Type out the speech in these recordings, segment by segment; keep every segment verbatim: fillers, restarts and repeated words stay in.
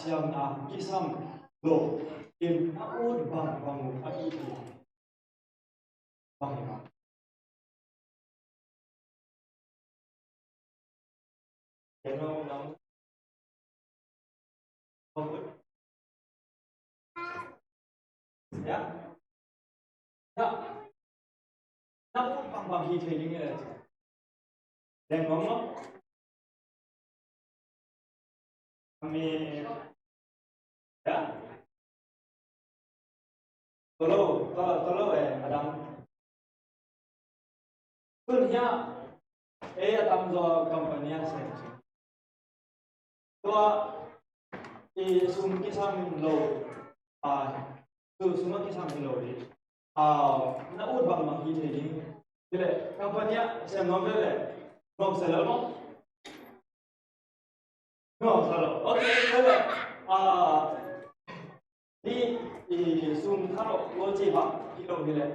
siamna kisam lo in a ut bangbang uh a hi hi. Bang hi. Kei no nam. Bang ut. Ya. Ya. Na ut bangbang hi thei ding e. Leng bang lo. Amen. Ya. Tolo, tolo, tolo eh, adam. Tun hiah ei a tamzaw company ah sem. Tua i sum kisam lo, a, tu sum a kisam hi lo ding. A, na ut bangbang hi thei ding. Hi leh company ah sem nuam veve. Nuam sa lo maw? Nuam sa lo. Ok, hi leh. A, hi i sum thalawh lo ci bang hi lo hi leh.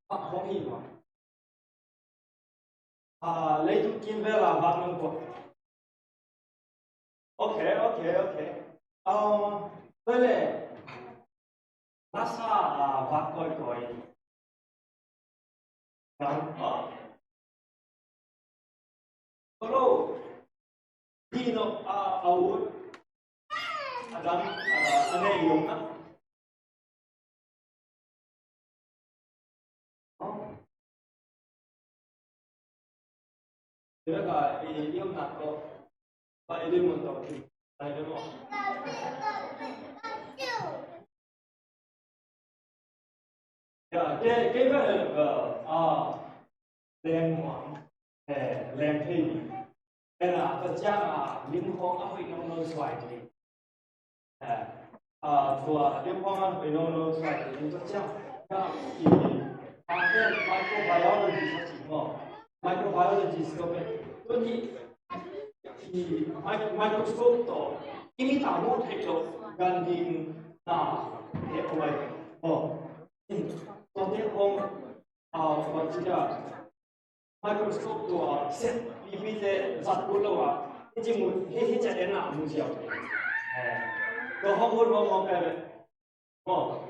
A, hong hi bang. A, leitung kimvel a vak nung pua. Ok, ok, ok. A, tua leh. Lasa a vak kawikawi. Kan, a. Hello. Dino, a, a ut. Adam, a, a nei yong na. Tira ka i, i om nak ko. Ba i di mun to. Ai di mo. Ya, ke, ke ba, ba, a, leng muang, eh, leng thei. Ena, ka ciang a, lim khong a hoih nong nong suai thei. Eh, a, tua, lim khong a hoih nong nong suai thei. Tua ciang, ya, i, a, microbiology sa ci mo. Microbiology sa ko pe. Tua ni, i, mic-, microscope tawh i mit a mu thei lo ganhing na, he, oh my God. Oh. Tua te khong, ah, tua ci a, microscope tua set pipite zat kul lo a, hi ci mu, hi, hi ci a en a mu ziau. Eh, tua khong hun mong mong pe pe. Oh.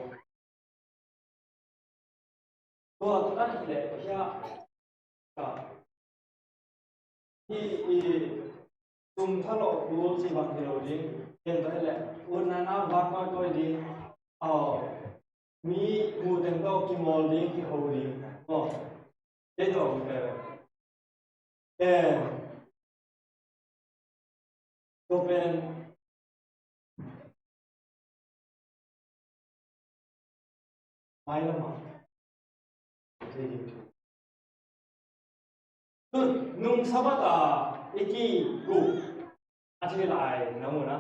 Tua, tua hi leh, tua hi a, ka. Hi, hi, tum thalawh kul ci bang hi lo ding. Ken tua hi leh, utna na vak kawikawi ding. Aw, mi mu teng tawh kimawl ding, kiho ding. Aw, kei tawh, eh, eh, tua pen, mailam ah. Tun, nung Sabbath a i kikup a thei lai na mu na.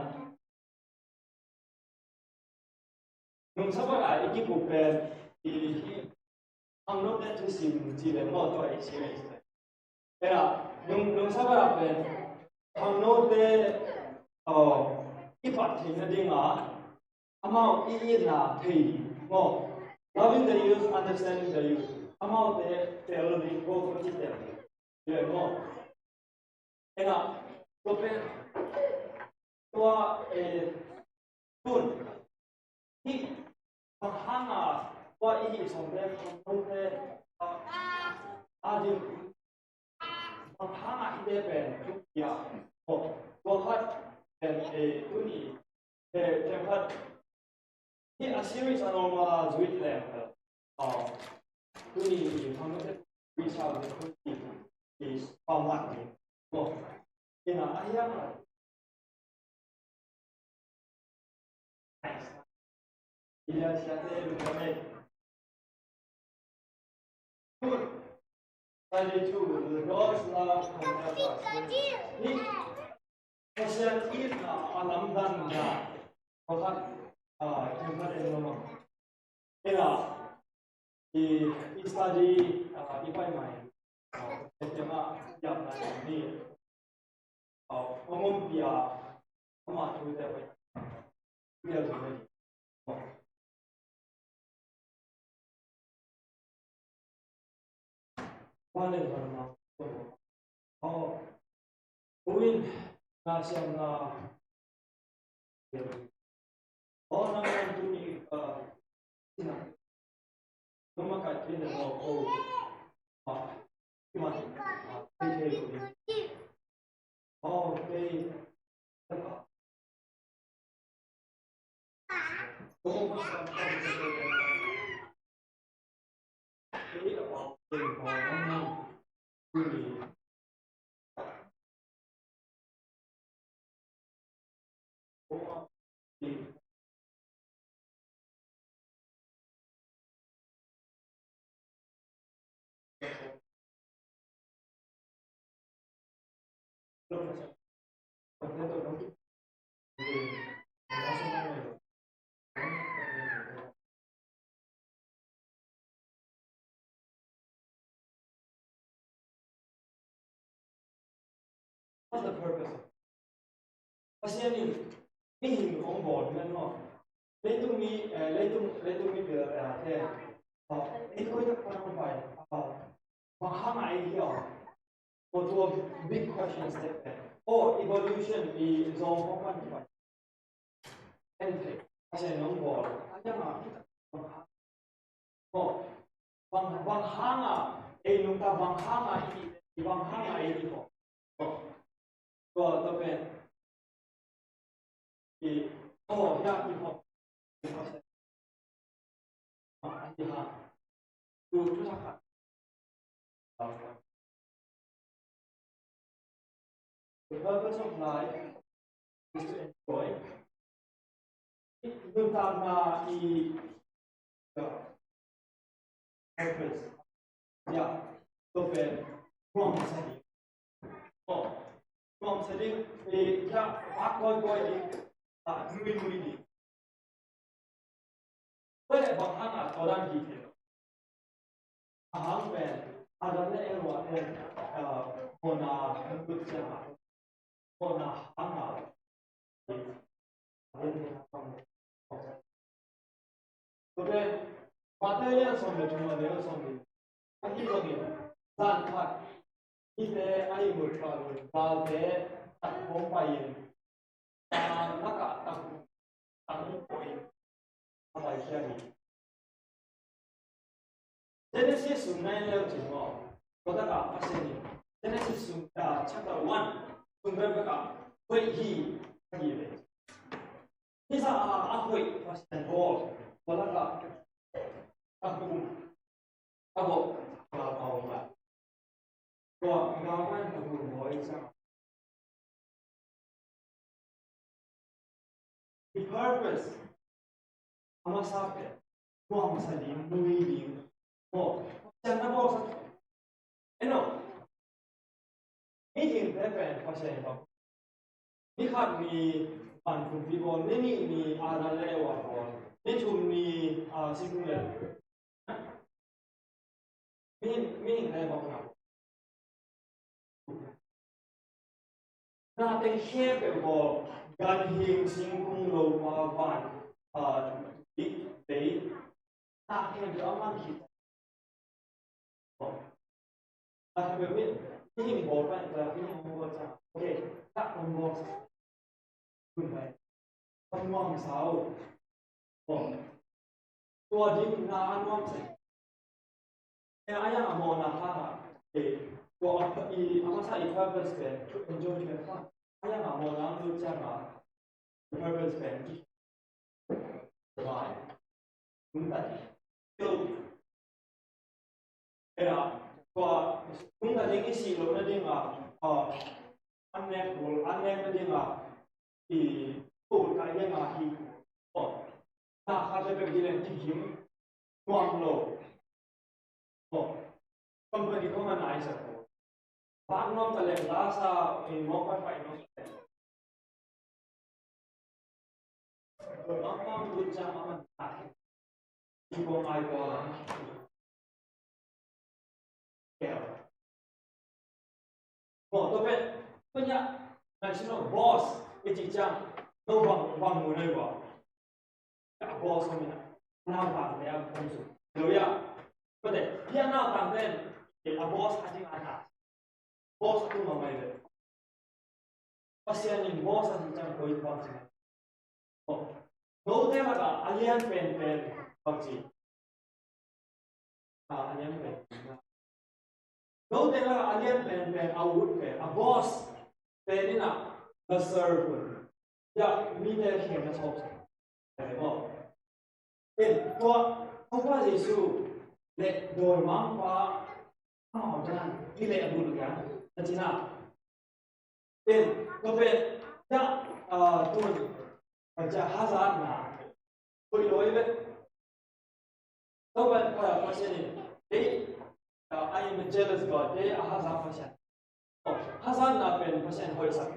Nung Sabbath a i kikup pen i hi hang note thusim ci le maw tua i series le. Ena, nung, nung Sabbath a pen hang note, aw, i pat theihna ding a, amau i itna thei ding maw. Loving the youth, understanding the youth. Amaute tel ding, ko ko ci tel ding. Tua maw. Ena, tua pen, tua, eh, tun. Hih, bang hanga, tua i hih sawmte, sawmte, a, a ding. Bang hanga hihte pen, ya. Oh, tua khat, pen, eh, tuni, eh, pen khat. Hih a series a normal zuit lem. Oh, tuni, hang te, we shall be tuni, is how much. Oh, ina, a hiam a. Ina, siate, Good. Study two, God's love compels us. Hih Pasian itna a lamdanna pakhat, ah, khenkhat en lo maw. Ina, i, i study, ah, i pai mai. Ah, khenkhat ah, i apna ni. Aw, a ngompi a, ama thute pai. Pial thute. Vale, vale, ma. Aw. Uin, na siam na. What's the purpose of Pasian in mihing hong bawl hi maw? Leitung mi, eh, leitung, leitung mi bil, eh, te, oh, ei koi tak koi tak pai, oh, bang hang a ei hi, oh. Ko tua big questions te, oh, evolution i zong hong pan pai. En te, Pasian hong bawl. Ahi hang a, bang hang a, oh, bang, bang hang a ei nungta, bang hang a i, bang hang a ei i, oh. Tua, tua pen i, oh, ya, i, oh. I, oh, i, ha. Tu, tu, sa, ka. The purpose of life is to enjoy. Nuntakna i, ya, purpose. Ya, tua pen nuamsa ding. Oh, nuamsa ding, eh, ya, a koi koi ding, a, nui nui ding. Tua leh bang hang a tua dan hi thei lo. A hang pen, Adam le Eva te, ah, mawhna an tut ciang a, mawhna hang a, tua pen, Matthai lian sawm le thum a neu sawm le, ahi zongin, zan khat, mite a ihmut khat un, valte khat hong pai in, a, lakah tang, tang poi, a paikhia hi. Genesis sung na en leu cin maw, tua lakah Pasian in Genesis sung, ah, chapter one sung bek bek ah hoih hi, a hi ve. Hih zah a, a hoih Pasian bawl, tua lakah a kum, a bawh, a bawh, a bawh. Tua, a bawh, a bawh, a bawh. I purpose, a masa pen, nuamsa ding, nui ding. Aw, Pasian na bawlsak. En aw. Mihingte pen Pasian in bang. Ni khat ni pan kumpi bawl, ni nih ni Adam le Eva bawl, ni thum ni, ah, Singkung le. Mihing, mihingte bang na. Na teng khempeuh bawl, ganhing, singkung, lopa, van, ah, dik, lei, na khempeuh a man khit. A khempeuh mi, mihing bawl pen, mihing bawl pen, okay, ka kong bawl sa. Kun pai. Kong bawl sa o. Tua ding na a nuam sa. E, a yang a mawhna hang a, e, tua a, i, a masa i purpose pen, to enjoy, to have fun. A yang a mawhna hang lut ciang a, i purpose pen, i, tua, tung ta, tua, e, a, tua, tung ta ding i sih loh nading a, a, an nek, an nek nading a, i, tua, ka yang a hi, tua, na khat le pek hi leng kihim nuam lo. Aw, company kong a naisak ko. Pak nuam ta leh lasa, eh, nuam pat pai nuam ta leh. Tua nuam nuam lut ciang a man ta. Kipawm ai pawm a. Keu. Aw, tua pen, tua nia, nai sin lo, boss i cih ciang, no bang, bang mu nai ua. A boss om in a, nautangte a om suk lo ia. Mate, hia nautangte in a boss a ding a ta. Boss a tung a mai ve. Pasian in boss a ding ciang koi bang ci. Aw, note lakah a lian penpen bang ci. a, a lian penpen. Note lakah a lian penpen, a ut pen, a boss pen in a, na serve un. Ya, mite khen na thawk sa. Tua, Topa Jesu le dawimangpa amau dan i leh a bul uh hiam? Na cina. In, tua pen, ya, ah, tun, pacia hazatna. Hoih lo i ve. Tua pen, pa, Pasian in, ei, ah, I am a jealous God, ei, a hazat Pasian. Oh, hazatna pen Pasian hoihsak.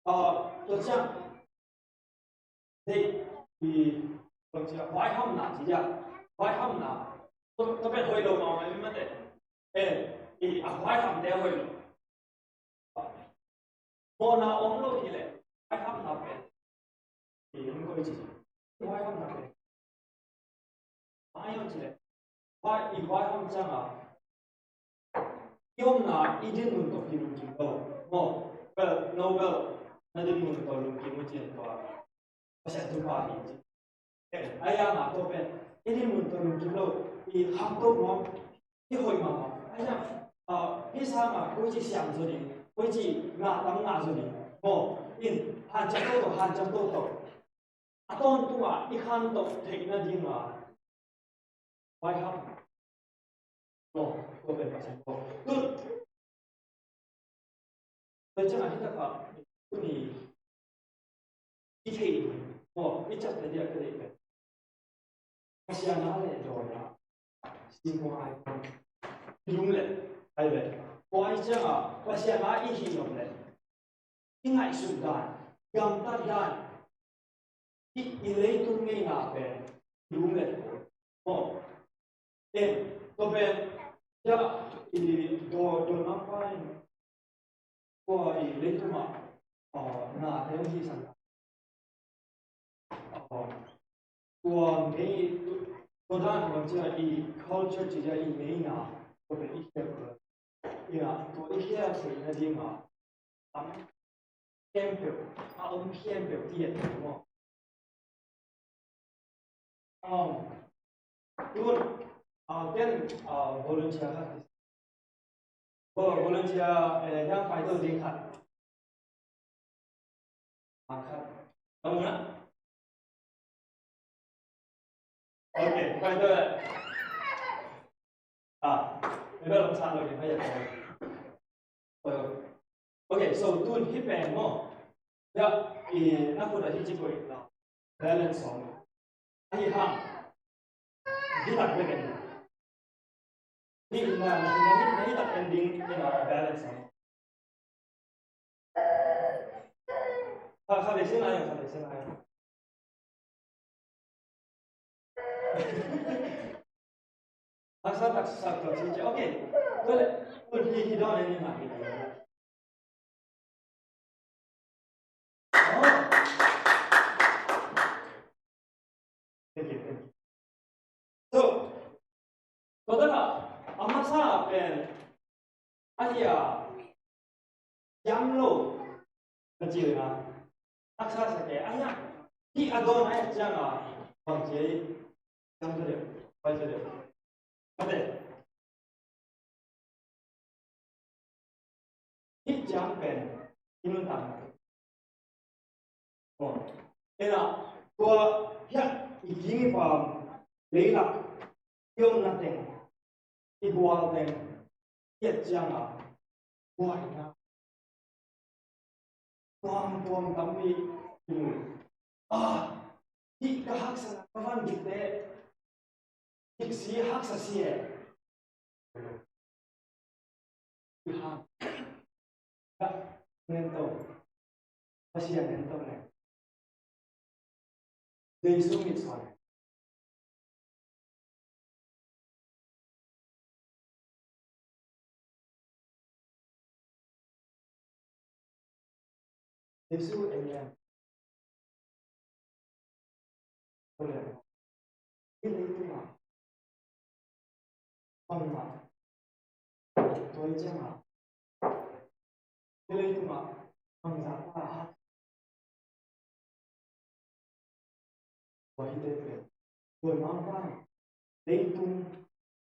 Ah, tua ciang, Dei, i, bangci a huaihamna ci dia, huaihamna. Tua, tua pen hoih lo mahmah, i mate. Eh, i, a huaihamte hoih lo. Mawhna om lo hi leh, huaihamna pen. I, in koih ci. Huaihamna pen. Huaihamna ci leh. Huai, i huaiham ciang a. I omna, i dinmun tawh kilungkim lo. Maw, bel, no bel, na dinmun tawh lungkim uh cin tua. Pasian thupha hi ci. Eh, a yang a tua pen, i dinmun tawh lungkim lo, i kham to nuam, i hoih mahmah. A yang, ah, i sang a, koici siam zo ding, koici ngah tam ngah zo ding. Maw, in, hanciam toto, hanciam toto. A tawntung a, i khanto theihna ding a. Huaiham. Maw, tua pen Pasian ko. Tun. Tua ciang a hi takah, tuni i theih ding, maw, i ciapteh ding a ka deih pen. Pasian a le dawi a, singkung ai kong. I lum le, ai le. Tua hi ciang a, Pasian a i hih nop le. I ngaihsut dan, gamtat dan, i, i leitung ngeina pen, i lum le. Maw, en, tua pen, ya, i daw, daw nampa in, tua i leitung ah, ah, nate hong hihsan. Ah, tua ngei, tua dan tua cia i culture ci cia i ngeina, tua pen i khial tua. Ina, tua i khial theihna ding a, a om khempeuh, a om khempeuh ti et maw. Um, tun, uh, ken, uh, volunteer khat. Vo-, volunteer, eh, yang pai to ding khat. Ah, khat. Kamu na? Okay, pai to. Ah, maybe I'm sorry, maybe I'm sorry. Okay, so tun hih pen maw. Ya, i na khut a hi ci ko i na. Balance sawm. Ahi hang. Hi tak bek en. Hi na, na, na, na hi tak en ding, i na balance sawm. Kha, kha ve sin ai, kha ve sin ai. Haksa taksa tua ci ci. Okay. Tua leh, tua hi hi dawn ni mah hi. Oh. Thank you, thank you. So, tua takah, a masa pen, a hia, yam lo, na ci le na. Haksa sa ke, a hia, hih a dawn a hia ciang a, bang ci, yam sa deuh, pai sa deuh. Mate. Hih ciang pen, i nuntakna. Oh. Ena, tua, hiah, i ging i pam, leilak, i omna teng, i bual teng, hiah ciang a, buaina. Tuamtuam tampi, i mu. Ah, hih ka haksa, ka van dik te, dik si, haksa si e. Hih hang. Ka nen to. Pasian nen to ne. Jesu mit suan. Jesu en leng. Tua leh. Hih leitungah. Bangmah. Tua hi ciangah. Hih leitungah. Bangzah pa a hak. Tua hi te pen. Tua mangpa. Leitung.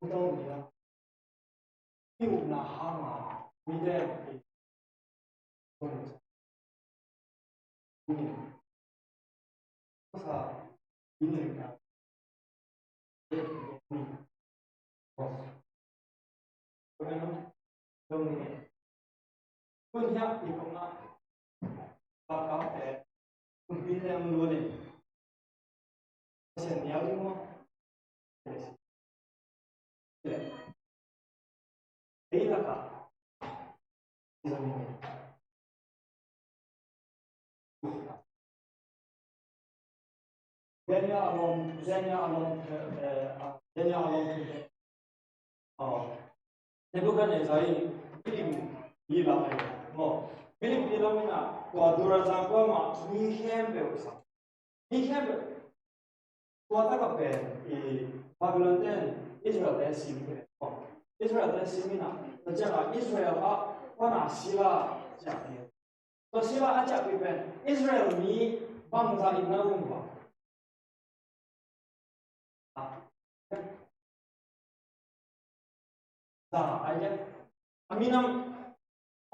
Mutawh ni a, i upna hanga mite Pasian nial ding maw? Ei lakah Daniel a lawm, Daniel a lawm, eh, eh, Daniel a lawm, eh, Nebuchadnezzar in milim li lam ahi maw? Milim li lam in a, tua Durazan kuamah mi khempeuh sa. Mi khempeuh, tua takah pen i Babylon ten Israel te sim hi ve. Israel te sim in a, tua ciangah Israel ah pana sila ciah hi. Tua sila a ciahpih pen Israel mi bangzah in na um uh a? Za a, a minam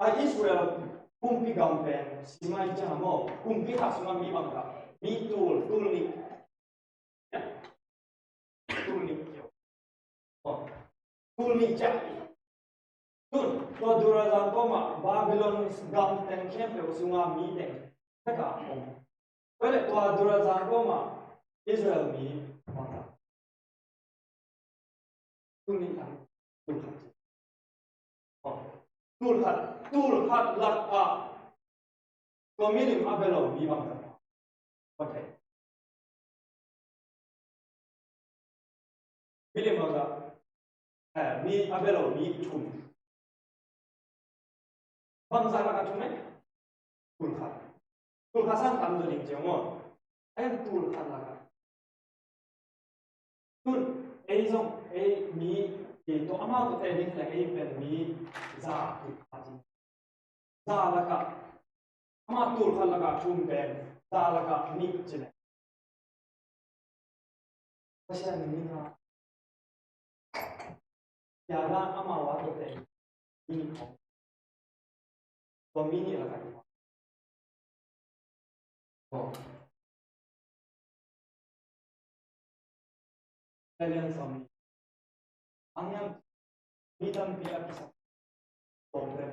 a Israel kumpi gam pen sim a i ciang maw, kumpi khat sungah mi bangzah, mi tul, tul nih. Tul nih kiau. Tul nih ciah. Tun, tua Durazan kuamah Babylon gam teng khempeuh sungah mi teng bek a om. Tua leh tua Durazan kuamah Israel mi bangzah? Tul nih, tul khat. Tul khat, tul khat lakah tua milim a bia lo mi bangzah? Milim bangzah, eh, mi a bia lo mi thum. Bangzah lakah thum e? Tul khat. Tul khat sang tam zaw ding ci maw? En, tul khat lakah. Tun, ei zong, ei mi, ei tawh amau tawh teh ding leh ei pen mi za tul khat ding. Za lakah, amah tul khat lakah thum pen za lakah nih ci leh, Pasian min a piana amau a tawh teh mi nih khawng. Tua mi nih lakah tua. Italian sawm nih. Ang yang mi tampi a kisap. Tua pen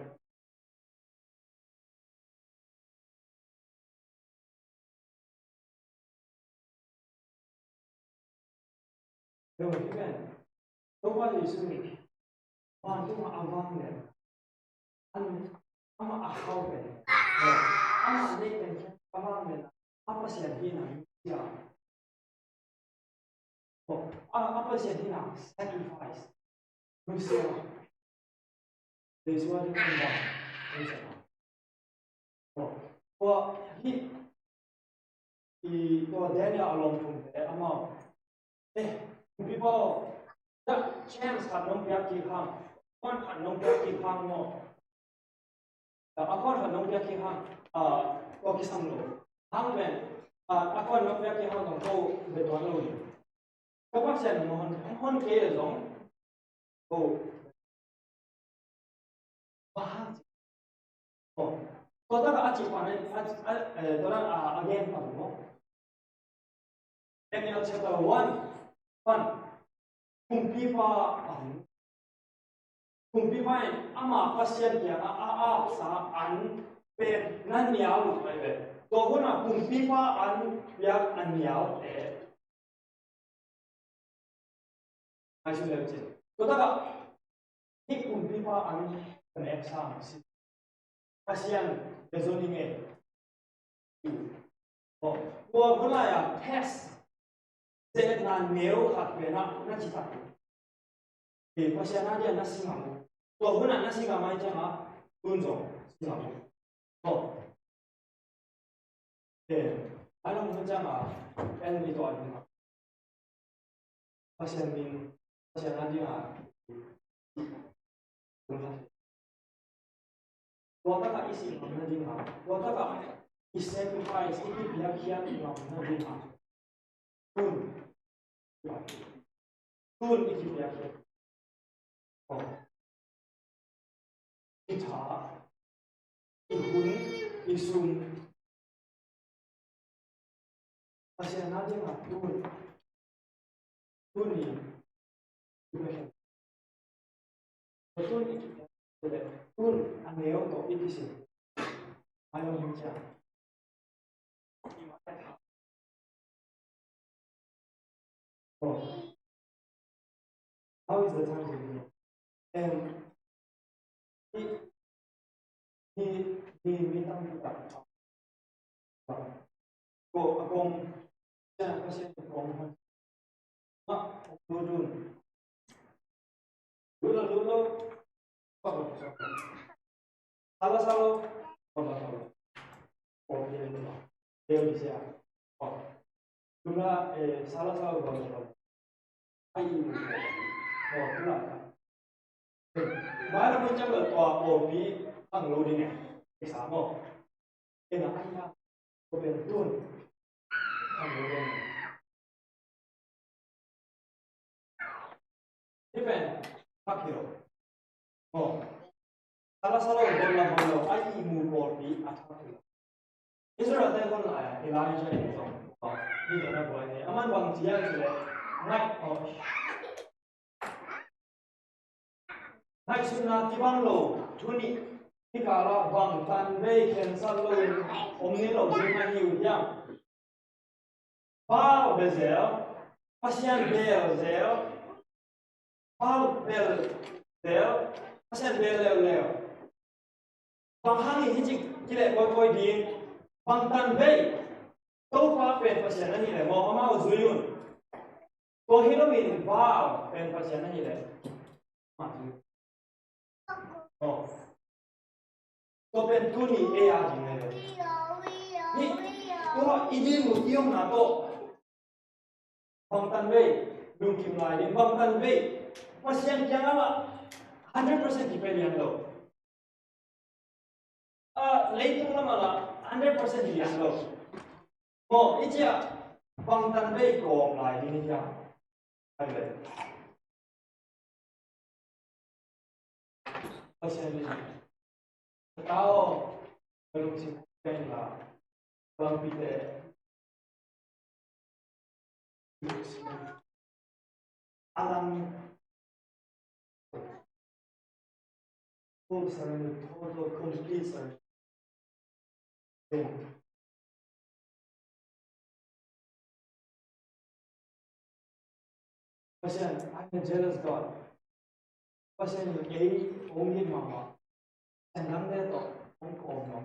Tua hi pen Topa Jesu in vantungah a vang pen, amah a khau pen, amah a neih pen a vang pen, a Pasian hihna hi a, a, a Pasian hihna sacrifice, Jesu a ding a vang. Tua hih, i, tua Daniel a lawm thumte amau, eh, kumpipa aw, Chance khat nong piak kik hang, a kuan khat nong piak kik hang maw. A kuan khat nong piak kik hang, ah, tua kisam lo. Hang pen, ah, a kuan nong piak kik hang zong ko bia tuan lo hi. Ka Pasian hong hon, hong hon kei leh zong ko. Bang hang ci. Oh, tua tak a ci pan, a, a, eh, tua tak a, a gen pan maw. Daniel chapter one pan, kumpipa an, kumpipa in ama Pasian kiangah a, a apsa an pen na nial uh ai ve. Tua hun a kumpipa an piak a nial te. Ngaihsun leu cin. Tua tak a, hih kumpipa an kan epsa masi. Pasian bia zo ning ei. Oh, tua hun lai-a test, zeetna neu khat pen ah na ci tak. Eh, Pasian a dia na si ngam. Tua hun ah na si ngam ahih ciangin, tun zong si ngam. Oh. Eh, a dang hun ciangin, en mi tua ding. Pasian min, Pasian a ding a. Tua tak a i si ngam na ding a. Tua tak a i sacrifice, i kipiakkhiat ngam na ding a. Tun. Tun i kipiakkhiat. Oh. I tha, i hun, i sum. Pasian a ding a tun. Tun i. Tun i. Tun i. Tun a neu tawh i kisin. Ai ong hing ciang. Oh. How is the time to be? And he, he, he, he, he, ko, a kong, siya, ko siya, kong, ma, kong dudun. Dulo, dulo. Sala, sala. Sala, sala. Oh, dia dulu. Dia bisa. Oh. Dula, eh, sala, sala, sala, sala. Ai, oh, dula. Mana pun cakap tua kopi ang lo ding eh. Isa mo. Kena ai ya. Ko pen tun. Ang lo ding eh. Hi pen, hak hi lo. Oh. Sala sala bol la bol lo, ai i mu bol pi a thak hi lo. Israel te hon la ya, Elijah in zong. Oh, ni da na bol ni. Aman bang cia ci le. Ngai, oh. Ngaihsutna kibang lo, thu nih, hih kal ah bang tan bei khensat lo in om ni lo ding ahi uh hiam? Baal bia zel, Pasian bel zel, Baal bel zel, Pasian bel leuleu. Bang hangin hih ci kileh kawikawi ding, bang tan bei, Topa pen Pasian ahih leh maw, amau zui un. Tua hi loin Baal pen Pasian ahih leh amau zui un. Oh. Tua pen tuni ei a ding ahi ve. Hih, tua i ding uh i omna tawh. Bangtan vei, lungkim lai ding, bangtan vei. Pasian kiangah lah hundred percent kipia lian lo. Ah, leitung lamah lah hundred percent lian lo. Maw, i ciah bangtan vei kawm lai ding i ciah. Ahi ve. Pasian in, ka ta aw, ka lungsim ka in la, ka lampite a lam, full surrender, total, complete surrender. Pasian, I'm a jealous God. Pasian in ei hong it mahmah. Pasian dangte tawh hong kawm lo.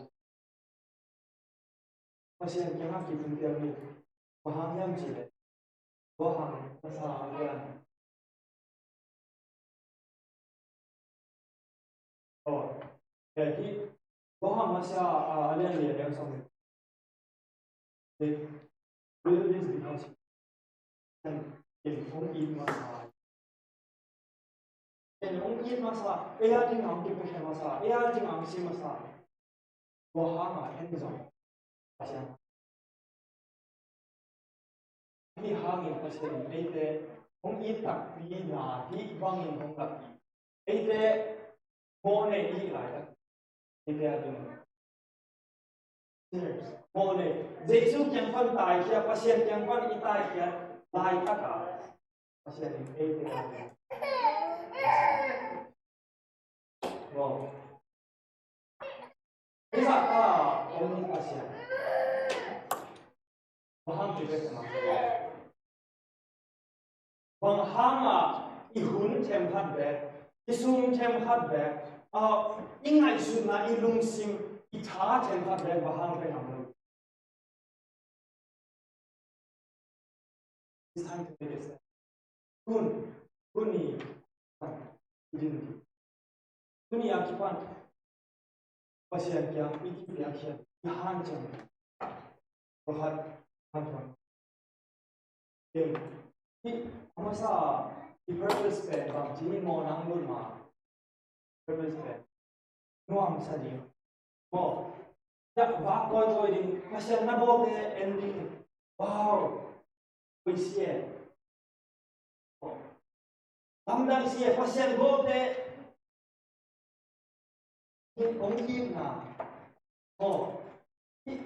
Pasian kiangah kitung piang ni. Bang hang hiam cih leh, bang hang ka sa a lian. Oh, eh, hih, bang hang ka sa a lian lian lian song. Eh, will this become, and in hong it mahmah. Pasian hong it masa, ei a ding a hong kipiakhia masa, ei a ding a hong si masa. Tua hanga en zong Pasian mi hangin Pasian in eite hong it takpi na hih bangin hong lak hi. Eite mawh nei i hih laitak eite a ding sinners, mawh nei. Jesu kiang pan taikhia, Pasian kiang pan i taikhia laitak a Pasian in eite a ding mawh. Ei zahta om Pasian. Bang hang ci bek mah. Bang hanga i hun themkhat bek, i sum themkhat bek, ah, i ngaihsutna, i lungsim, i tha themkhat bek bang hang pia ngam lo. It's time to make a step. Tun, tuni, tuni a kipan Pasian kiang i kipiakhia, i hanciam pakhat hanciam. Hih a masa i purpose pen bang ci ni maw, nang lut ma purpose pen nuamsa ding. Maw, yak vak kawikawi ding, Pasian na bawlte en ding. Wow, koi sia. Lamdang sia, Pasian bawlte hih hong itna. Maw, hih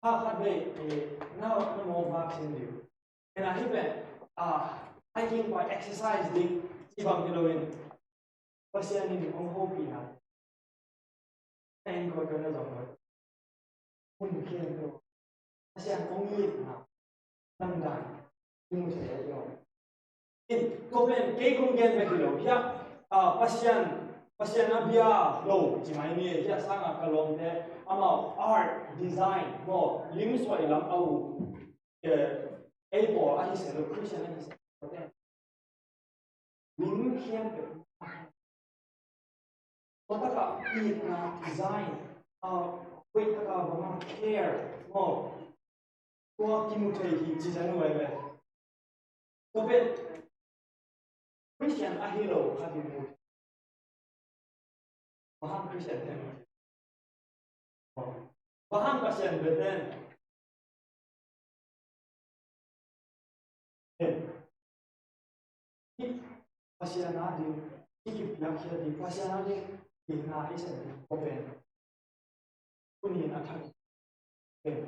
kha khat vei, eh, na, na mawh vak sin ding. Ena hih pen, ah, hiking pai exercise ding ci bang hi loin Pasian in hong hopihna. Eng koi koi na zong koi. Hun khempeuh Pasian hong itna. Lamdang. Hong thei lo. In, tua pen kei kong gen bek hi lo. Hiah, ah, Pasian, Pasian a bia lo ci mai ni. Hiah sanga ka lawmte amau art, design, maw, lim suai lam a uh. Eh, ei pawl ahi se lo, Christian ahi se lo. Lim khempeuh. Tua taka itna, design, ah, hoih taka bang a care, maw. Tua kimu thei hi ci zan uh ai ve. Tua pen Christian ahi lo khat in mu. Bang hang Christian ten, bang hang Pasian beten. Pasian a ding i kipiakhia ding, Pasian a ding i na i sen ding ko pen. Tuni in a thak in.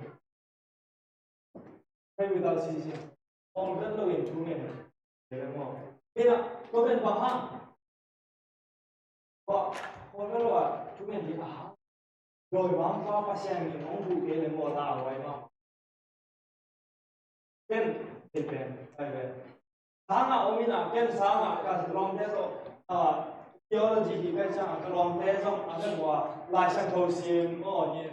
Pray without ceasing. Khawl vet loin thu ngen. Tua maw. Tua pen bang hang. Khawl vet lo a thu ngen ding a hang. Dawimangpa Pasian in hong huh kei leh maw, lauhuai mah. Ken, ken pen, ken pen. Sangah om in a, ken sangah ka lawmte zong, ah, theology hi ka ciang a, ka lawmte zong a ken ua, Lai Siangtho sim, aw, hi.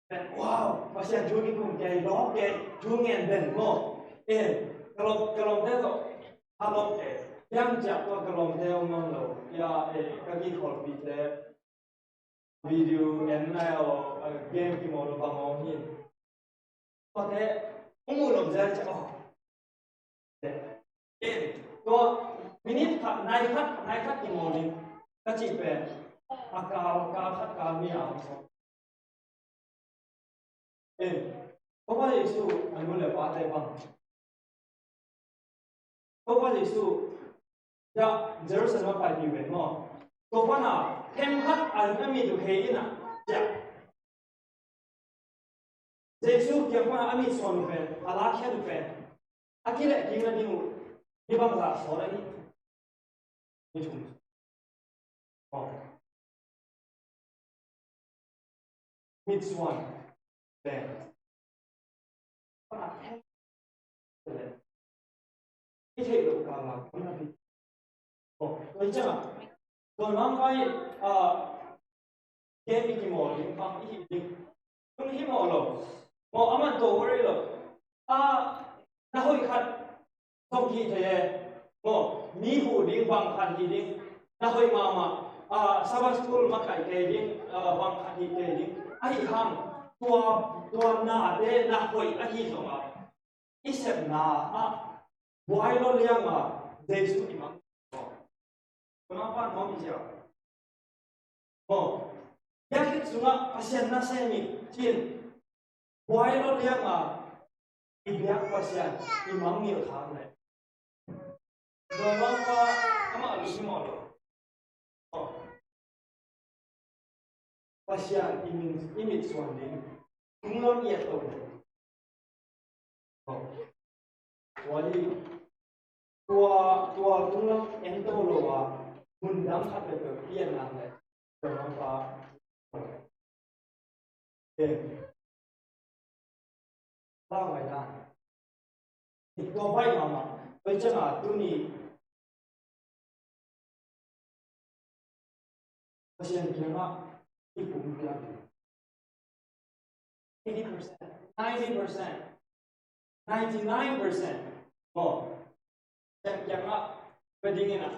Pen, wow, Pasian thu kikum kei, lawp kei, thu ngen den maw. Eh, ka lawm, ka lawmte zong, a lawp kei. Hiam ciah tua ka lawmte om nawn lo. Ya, eh, ka kikholhpihte. Video en nai aw, game kimawl lo bang aw hi. Tuate hong muh lom zel ciah aw. Tua minute khat, nai khat, nai khat kimawl ding ka cih pen a kal, kal khat kal mi a om. Eh, Topa Jesu a nu le pate bang. Topa Jesu ya Jerusalem a paipih pen maw. Topa na themkhat a mit uh hei in a ya. Jesu kiang pana a mit suan uh pen, a lakkhiat uh pen. A kileh kik nading uh, hih bangzah sawl ahi. Hih thum. Oh. Mitsuan pen. I theih loh kala, oh, tua hi ciangah, tua nang pai, ah, game i kimawl ding, bang i hih ding. Tung hi mawh lo. Maw, a man tawh worry lo. A, na hoih khat zong hi thei e. Maw, mi huh ding bang khat hi ding. Na hoih mahmah. A, Sabbath school makaih kei ding, a, bang khat hi kei ding. Ahi hang, tua, tua nate na hoih ahi zongah i sepna ah buai lo lianga Jesu i mang. Dawi mangpa nuam i ci a. Maw, biakinn sungah Pasian nasem i ci-in buai lo liang a i biak Pasian i mangngilh khak leh, dawi mangpa amah lungsim aw lo. Pasian i min, i mitsuan ding, tunglam i et to ding. Tua hi, tua, tua tunglam en to lo a, mun dang khat peuhpeuh i en nak leh, tua mangpa. Lau ngai dan. Tua baih mahmah. Tua ciangin tuni Pasian kiangah i pumpiak ding. Eighty percent, ninety percent, ninety-nine percent. Maw, Pasian kiangah pia ding in a,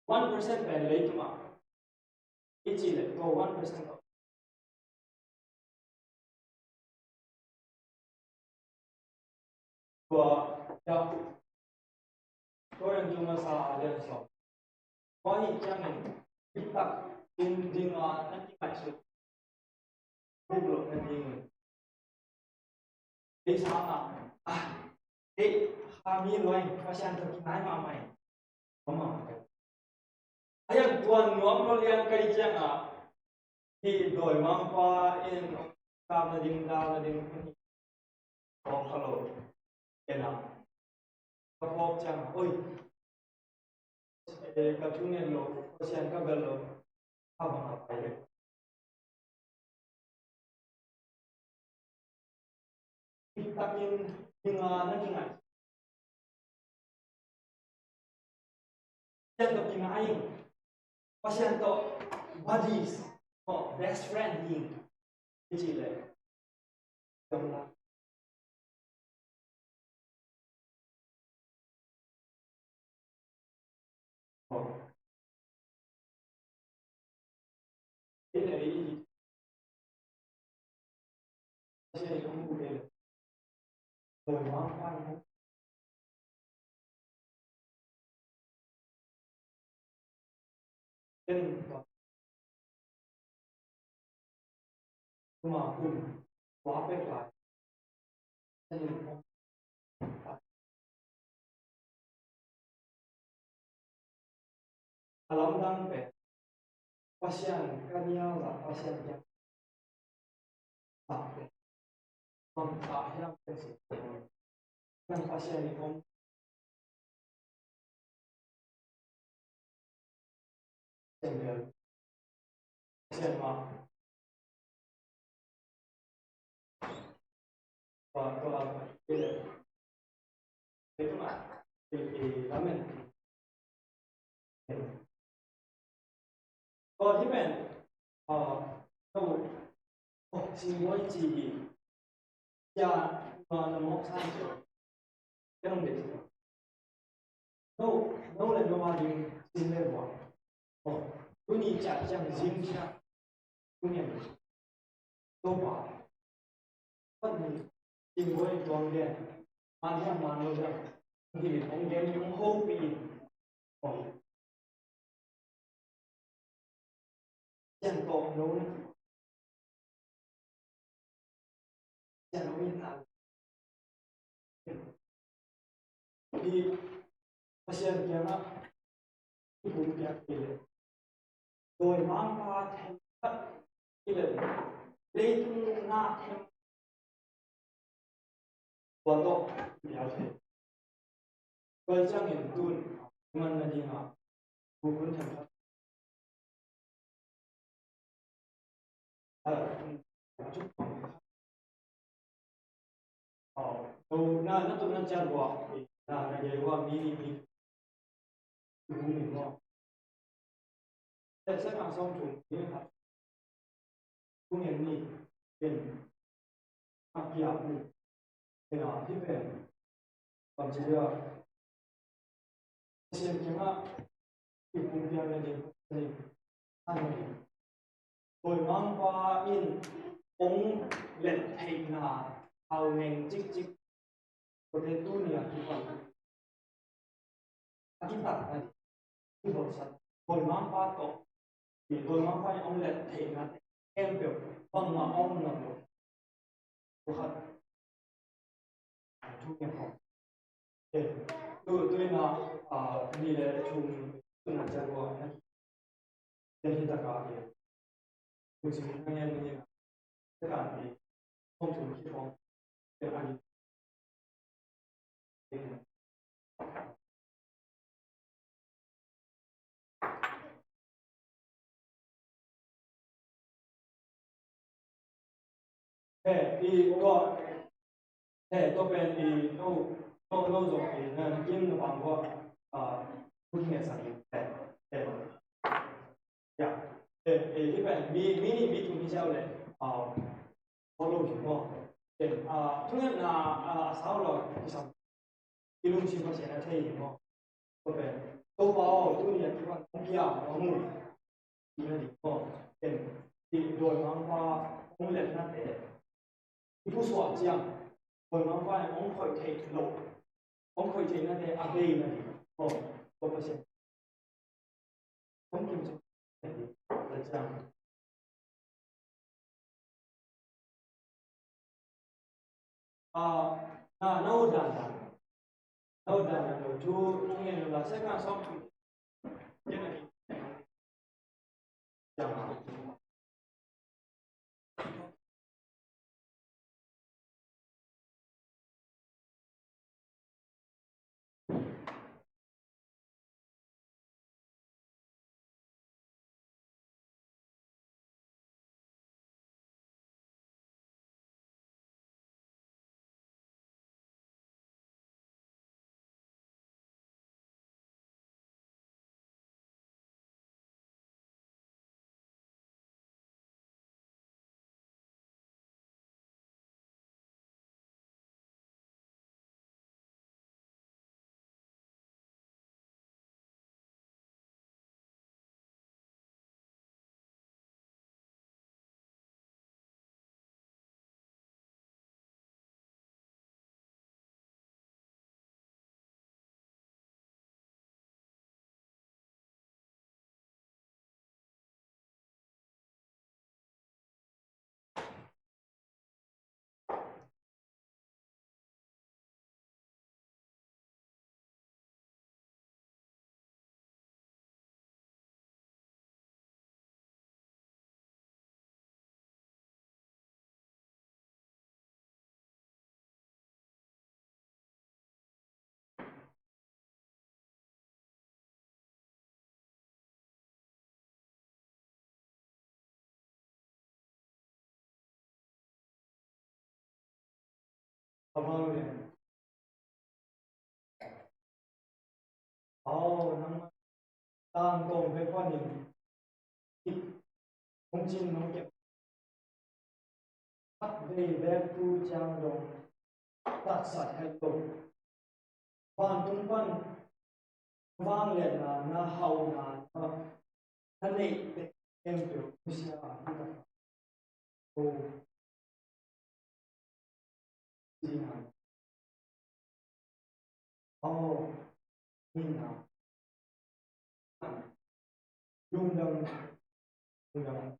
one percent pen leitungah i cih leh tua one percent tawh. Tua, tua, Korin tu masa a lian sawm. Tua hi ciangin, i tak in ding a na kingaihsut buk loh na ding. Ei sang a, ah, ei, kha mi lua in, Pasian tawh kinai mahmah in. Mahmah. A yang tuan nuam lo liang kai ciang a, hi dawi mangpa in, kap na ding, dal na ding, kawk kha lo. Ena. Ka phawk ciang a, oi. Eh, ka thungen lo, Pasian ka bel lo. Kha bang a pai le. Kitakin kinga na kingai. Pasian tawh kinga in. Pasian tawh buddies, or best friend in. Kici le. Gamla. Tua hun tua pek lai. A lamdang pen Pasian ka nial a Pasian kiang a pen bang ta hiam pen si. Nang Pasian i om Pasian bel. Pasian mah. Tua, tua, tua, tua, tua, amen. Tua hi pen, ah, no, oh, singbuai ci hi. Cia, no, no, mok san ci. Ken ong de ci. No, no le no a ding sin le bua. Oh, tuni cia ciang zing cia. Tuni a ding. Topa. Pan ni, singbuai tuang den. Man hiam man lo hiam. Hilin ong gen ong hopih in. Ong. Sian tawh lo na. Sian lo in a. Hi Pasian kiangah i pumpiak kei leh, dawimangpa themkhat i leh, leitung na them tua tawh i pial thei. Tua ciangin tun man nadingah bu hun themkhat na, na, na tun na ciat uh ah, na, na gei uh ah mi nih mi nih maw. Tek sak a sawm thum ni khat. Thungen ni, ken a kiap ni. Ken a hi pen. Kam ci dia. Pasian kiangah i pumpiak nading, nading. Amen. Dawimangpa in ong let theihna hau neng cikcik. Kote tuni a kipan a kitak nading. I bawlsak. Dawimangpa tawh, i dawimangpa in hong let theihna te khempeuh bangmah a om ngam lo. Tua khat thu ngen khawm. Tu, tu in a, a, ni le thum tu na ciang ua na ki. Ken hi ta ka ke. Ku ci na ngen ni na. Te ka ni. Khawm thum ki khawm. Ken a ni. He, i tua, he, tua pen i no, no, no zong i na kim na bang tua, a, kun ne sa ni, he, he. Ya, he, he, hi pen mi, mi ni mi tu mi siau le, a, follow hi mo. He, a, tu ne na, a, sao lo, ki sam. I lungsim Pasian a thei hi maw? Tua pen Topa aw, tuni a kipan hong pia hong mu. Ina ding maw? Ken i dawimangpa hong letnate i pusuah ciang dawimangpa in hong khoih theih loh, hong khoih theihnate a bei na ding maw? Tua Pasian hong kim ciang. A, na, na ut dan dan. Na ut dan dan lo. Thu, thu ngen lo la, second song. A vang lian. Aw, nang tangtawng bek panin hong cin nong kep. Khat vei bek tu ciang dong tatsat het lo. Vantung pan vangliatna, na hauhna, na, na neih te khempeuh nusia a, hi ta. Ko. Ci na. Aw, hi na. Lungdam, lungdam.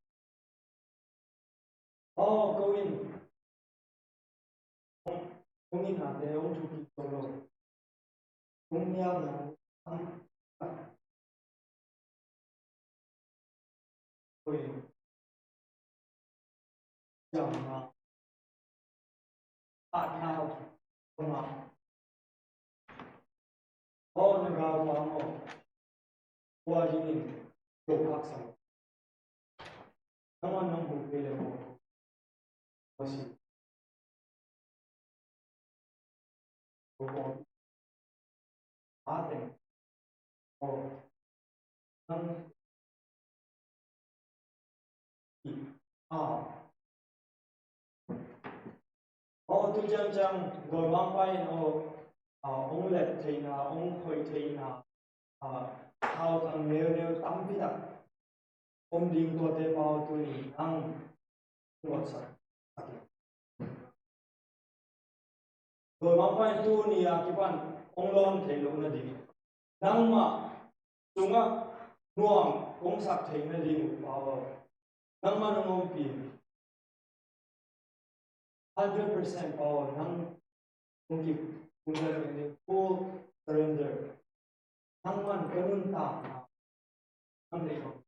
Aw, ko in. Kong in a te, kong thupi to lo. Kong nial na. Ko in. Jam na. At na. Ko na. Aw, na gau pa maw. Kua dingin to khak sa. Nangmah nong buk ve le maw. Ko si. Ko ko. A teng. Aw. Nang. Aw. Aw, tu ciangciang dawimangpa in aw, aw, hong let theihna, hong khoih theihna, aw, thautang neuneu tampi tak om ding, tuate pau tuni nang ngawtsak. Dawimangpa in tuni a kipan hong lawn theih loh nading, nangmah sungah nuam kong sak theih nading uh power nangman hong ompih. Hundred percent power nang kong kip kong kip nading, full surrender. Nangman ka nuntakna nang deih bang.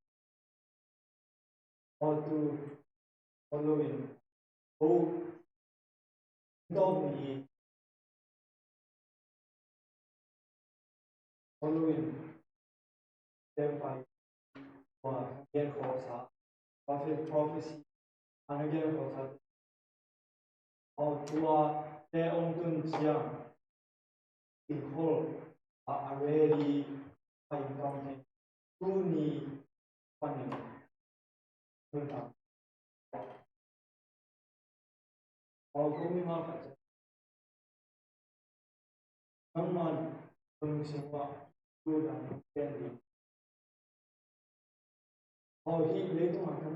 Aw tu, aw lo in, aw dawm ni, aw lo in, tem pai, tua gen khawsa, prophet, prophecy, ana gen khawsa. Aw tua te ong tun ciang, in hol a, a ready a in kam thei. Tuni panin nuntak. Aw kong mi ma khat ciang, nangman nung sing wa tu dan ken di. Aw hih leitung a kan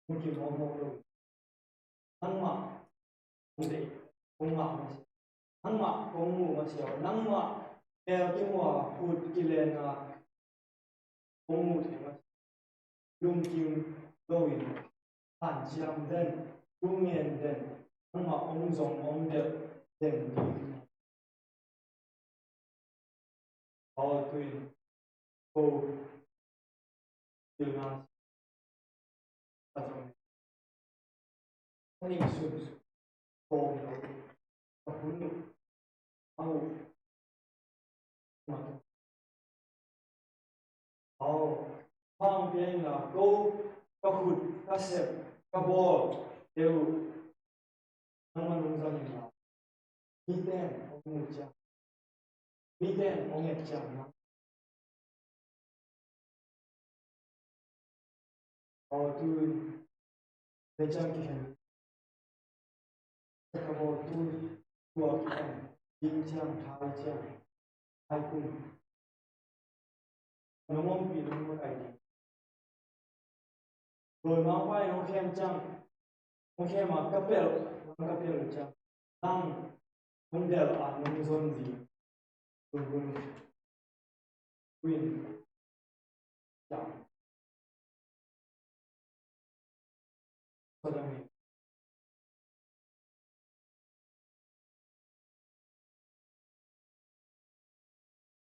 hong kimawhmawh lo. Nangmah hong deih, hong ngah masiah, nangmah hong muh masiah, nangmah bel kimuh a, khut kilen a hong muh thei masiah. Lungkim lo in, hanciam den, thu ngen den, nangmah hong zong hong delh den ding. Paul tuin ko pilna a zong a ning sun kawm lo a hun uh a uh ma. Aw, hong pia in la ko ka khut ka sep ka bawl te uh nangman hong zang in la. Mite in hong mu ciang, mite in hong et ciang na. Aw tu in, mei ciang kikhen ka bawl tu, tua kikhen, ding ciang, thai ciang, thai kum. Nong ompih nong makaih ding. Dawi mangpa in hong khem ciang, hong khem a ka pelh, nang ka pelh ciang, nang hong delh a nong zon ding. Kum kum. Win.